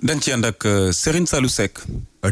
dañ ci ànd ak Serigne Salou Seck.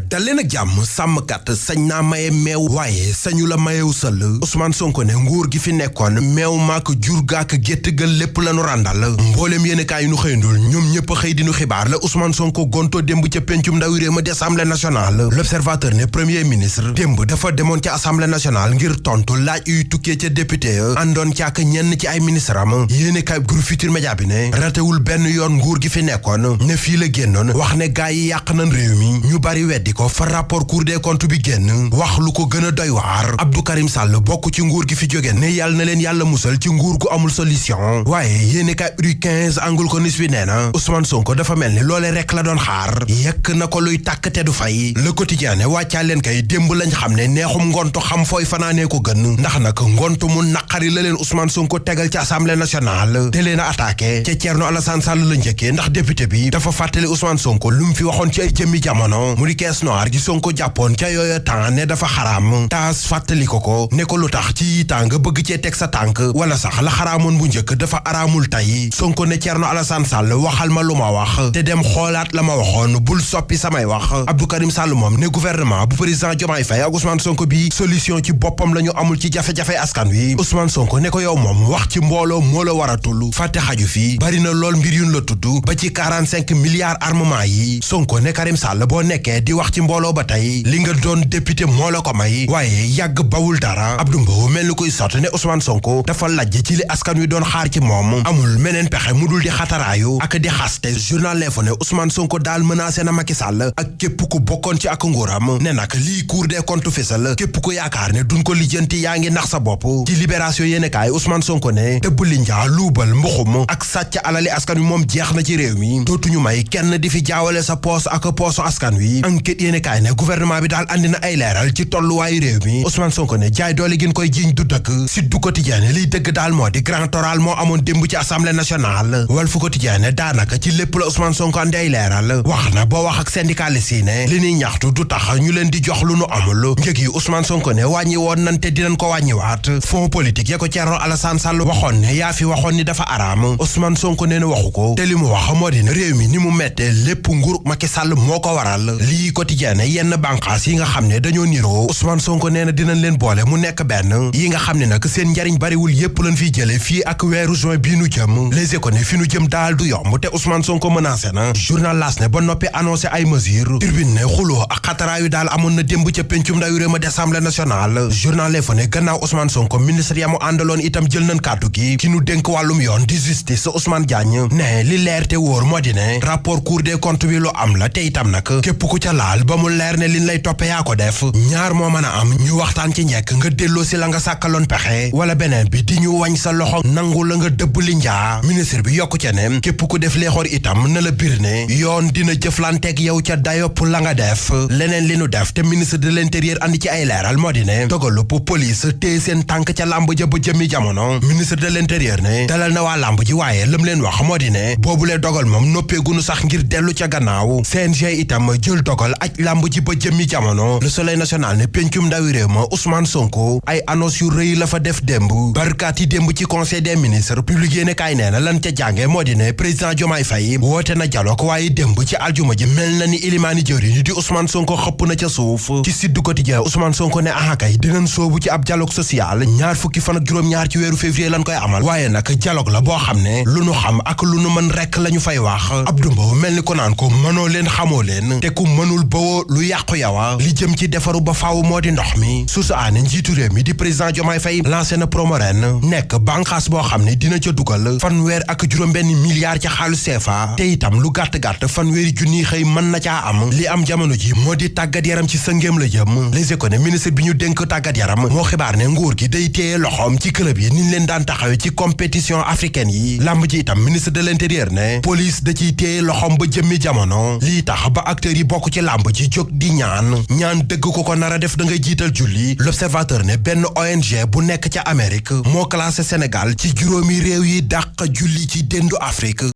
dal leen ak jàmm sàmmkat sañ naa maye meew waaye sañu la mayew sël Ousmane Sonko ne nguur gi fi nekkoon meew maak jur gaak gétt ga lépp lañu ràndal mbooleem yéenekaay yi nu xëyndul ñoom ñëpp a xëy dinu xibaar la Ousmane Sonko gonto démb ca pencum ndawi réew ma di Assemblée nationale L'Observateur ne premier ministre démb dafa demoon ca Assemblée nationale ngir tontu laaj yuy tukkee ca député àndoon caak ñenn ci ay ministre am yéenekaay groupe Futurs Médias bi ne ratewul benn yoon nguur gi fi nekkoon ne fii la génnoon wax ne gaay yi yàq nañ réew mi ñu bari di ko fa rapport Cour des comptes bi génn wax lu ko gën a doy waar Abdou Karim Sall bokk ci nguur gi fi jóge ne yàlla na leen yàlla musal ci nguur gu amul solution waaye yéenekaay Rue 15 Angle Corniche bi nee na Ousmane Sonko dafa mel ni loole rek la doon xaar yekk na ko luy tàkk te du fay Le Quotidien ne wàccaa leen kay démb lañ xam ne neexum ngontu xam fooy fanaanee ko gën ndax nag ngontu mu naqari la leen Ousmane Sonko tegal ci Assemblée nationale te leen a attaqué ca Thierno Alassane Sall la njëkkee ndax député bi dafa fàttali Ousmane Sonko lu mu fi waxoon ci ay jëmmi jamono mu di caisse noire gi Sonko jàppoon ca yooya temps ne dafa xaraam taas fàttali ko ne ko lu tax ci temps nga bëgg cee teg sa tànk wala sax la xaraamoon bu njëkk dafa araamul tey Sonko ne Thierno Alassane Sall waxal ma lu ma wax te dem xoolaat la ma waxoon bul soppi samay wax Abdou Karim Sall moom ne gouvernement bu président Diomaye Faye ak Ousmane Sonko bi solution ci boppam la ñu amul ci jafe-jafe askan wi Ousmane Sonko ne ko yow moom wax ci mbooloo moo la war a tull fàtte xaju fi bari na lool mbir yun la tudd ba ci 45 milliards armement yi Sonko ne Karim Sall boo nekkee di wax ci mbooloo ba tey li nga doon député moo la ko may waaye yàgg bawul dara Abdou Mbow mel ni koy sott ne Ousmane Sonko dafa lajj ci li askan wi doon xaar ci moom amul meneen pexe mu dul di xataraayu ak di xaste journal L'Info ne Ousmane Sonko daal menacé na Macky Sall ak képp ku bokkoon ci ak nguuram ne nag lii Cour des comptes fésal képp ku yaakaar ne duñ ko lijjanti yaa ngi nax sa bopp ci Libération yéenekaay Ousmane Sonko ne dëbb linjaa luubal mbuxum ak sàcc alali askan wi moom jeex na ci réew mi dootuñu may kenn di fi jaawale sa poos ak poosu askan wi enquête yéenekaay ne gouvernement bi daal andi na ay leeral ci tolluwaayu réew mi Ousmane Sonko ne jaay doole gin koy jiiñ du dëgg Sud du Quotidien liy dëgg daal moo di grand oral moo amoon démb ci Assemblée nationale Walf Quotidien daanaka ci lépp la Ousmane Sonko andi ay leeral wax na boo wax ak syndicaliste yi ne li ñuy ñaxtu du tax ñu leen di jox lu nu amul njëg yi Ousmane Sonko ne wàññi woon nan te dinañ ko wàññiwaat fonds politique ya ko Thierno Alassane Sall waxoon ne yaa fi waxoon ni dafa araam Ousmane Sonko nee na waxu ko te li mu wax moo di ne réew mi ni mu mettee lépp nguur Macky Sall moo ko waral lii Quotidien yenn banqaas yi nga xam ne dañoo niroo Ousmane Sonko nee na dinañ leen boole mu nekk benn yi nga xam ne nag seen njariñ bariwul yépp lañ fiy jële fii ak weeru juin bii nu jëm Les Échos ne fi nu jëm daal du yomb te Ousmane Sonko menacé na journal L'As ne ba noppi annoncé ay mesures Tribune ne xuloo ak xataraayu daal amoon na démb ca pencum ndawi réew ma di Assemblée nationale journal L'Info ne gannaaw Ousmane Sonko ministre ya mu àndaloon itam jël nañ kàddu gi ki nu dénk wàllum yoon di justice Ousmane Diagne ne li leer te wóor moo di ne rapport Cour des comptes bi lu am la te itam nag képp ku ca laal ba mu leer ne liñ lay toppe yaa ko def ñaar moo mën a am ñu waxtaan ci njekk nga delloo si la nga sàkkaloon pexe wala beneen bi di ñu wañ sa loxo nangu la nga dëbb li njaa ministre bi yokku ca ne képp ku def leexoor itam na la bir ne yoon dina jëflanteeg yow ca dayopp la nga def leneen li nu def te ministre de l'intérieur andi ci ay leeral moo di ne dogalu pour police téye seen tànk ca làmb ja ba jëmmi jamono ministre de l'intérieur ne dalal na waa làmb ji waaye lam leen wax moo di ne boobulee dogal moom noppeegunu sax ngir dellu ca gannaaw CNG itam jël dogal aj làmb ji ba jëmmi jamono Le Soleil national ne pencum ndawi réew ma Ousmane Sonko ay annonce yu rëy la fa def démb barkaat yi démb ci conseil des ministres public yéene kaay nee na lan ca jànge moo di ne président Diomaye Faye woote na dialogue waaye démb ci aljuma ji mel na ni ilimaani jëwriñ di Ousmane Sonko xëpp na ca suuf ci Sud du Quotidien Ousmane Sonko ne kay dinañ soobu ci ab dialogue social ñaar fukki fan ak juróom-ñaar ci weeru février lan koy amal waaye nag dialogue la boo xam ne lu nu xam ak lu nu mën rekk la ñu fay wax Abdou Mbow mel ni ko naan ko mënoo leen xamoo leen te ku mënul bawoo lu yàqu yawa li jëm ci defaru ba faaw moo di ndox mi susu aane njiitu réew mi di président Diomaye Faye lancé na Promoren nekk banqaas boo xam ne dina ca dugal fanweer ak juróom-benn milliards ca xaalis CFA te itam lu gàtt-gàtt fanweeri junni xëy mën na caa am li am jamono ji moo di tàggat yaram ci sëngéem la jëm Les Échos ne ministre bi ñu dénk tàggat yaram moo xibaar ne nguur gi day téye loxoom ci club yi niñ leen daan taxawee ci compétition africaine yi lamb ji itam ministre de l'intérieur ne police da ciy téye loxoom ba jëmmi jamono lii tax ba acteurs yi bokk ci lamb ji jóg di ñaan dëgg ko nar a def da ngay jiital julli L'Observateur ne benn ONG bu nekk ca Amérique moo classé Sénégal ci juróomi réew yi dàq julli ci déndu Afrique